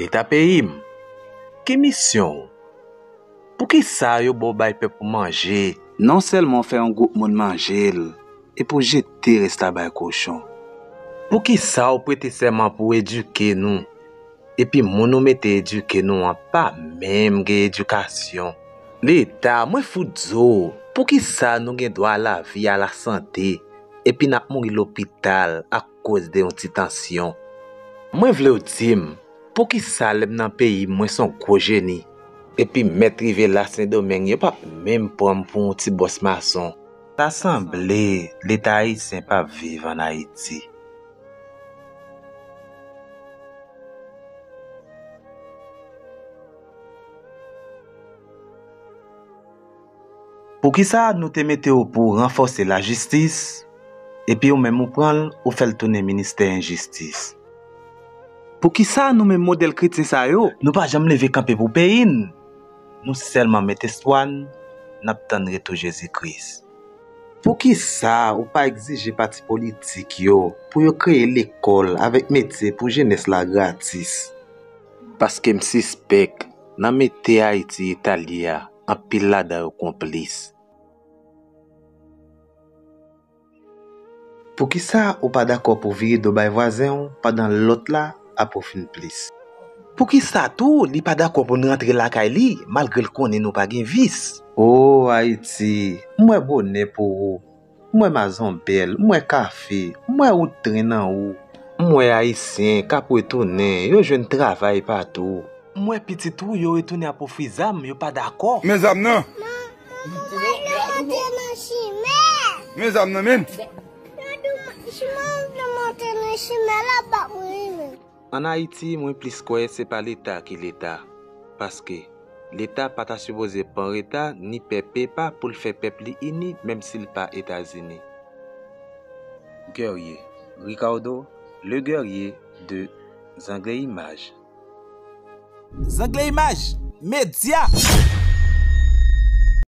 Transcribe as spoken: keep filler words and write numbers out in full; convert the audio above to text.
Leta peyi m, ki misyon w? Poukisa yo ba w bay pèp ou manje? Non sèlman w fè yon gwoup moun manje l, epi w jete rès la bay kochon. Poukisa w prete sèman pou w edike nou, epi moun ou mete edike nou an pa menm gen edikasyon? Leta, mwen fout di w, poukisa nou gen dwa a lavi, a lasante, epi n ap mouri lopital akoz de yon ti tansyon? Mwen vle w di m, poukisa lè m nan peyi m, mwen se yon gwo jeni, epi m mèt rive la Sendomeng, yo p ap menm pran m pou yon ti bòs mason? Ta sanble Leta ayisyen p ap viv ann Ayiti. Poukisa nou te mete w pou w ranfòse lajistis, epi ou menm ou pran l, ou fè l tounen ministè enjistis? Poukisa nou menm modèl kretyen sa yo, nou pa janm leve kanpe pou peyi n? Nou sèlman met espwa n, n ap tann retou Jezi Kris. Poukisa ou pa egzije pati politik yo pou yo kreye lekòl avèk metye pou jenès la gratis? Paske m sispèk, nan mete Ayiti eta l ye a, anpil ladan yo konplis. Poukisa ou pa dakò pou w vire do bay vwazen w pandan lòt la ap ofri l plis? Poukisa tou li pa dakò pou n rantre lakay li, malgre l konnen nou pa gen vis? O Ayiti, m wè bonè pou ou. M wè mazonbèl, m wè kafe, m wè wout tren nan ou. M wè Ayisyen k ap retounen, yo jwenn travay patou. M wè pitit ou yo retounen ap ofri zam, yo pa dakò. Men zam nan. Manman, manman, mwen vle monte nan chimè. Men zam nan, men. Yo di m, si mwen vle monte nan chimè la, pa mouri, men. Ann Ayiti, mwen plis kwè se pa Leta ki Leta. Paske, Leta pa ta sipoze pran reta ni pè pepa pou l fè pèp li ini, menm si l pa Etazini. Guerrier, Ricardo, Le Guerrier de Zangle Imaj. Zangle Imaj, medya!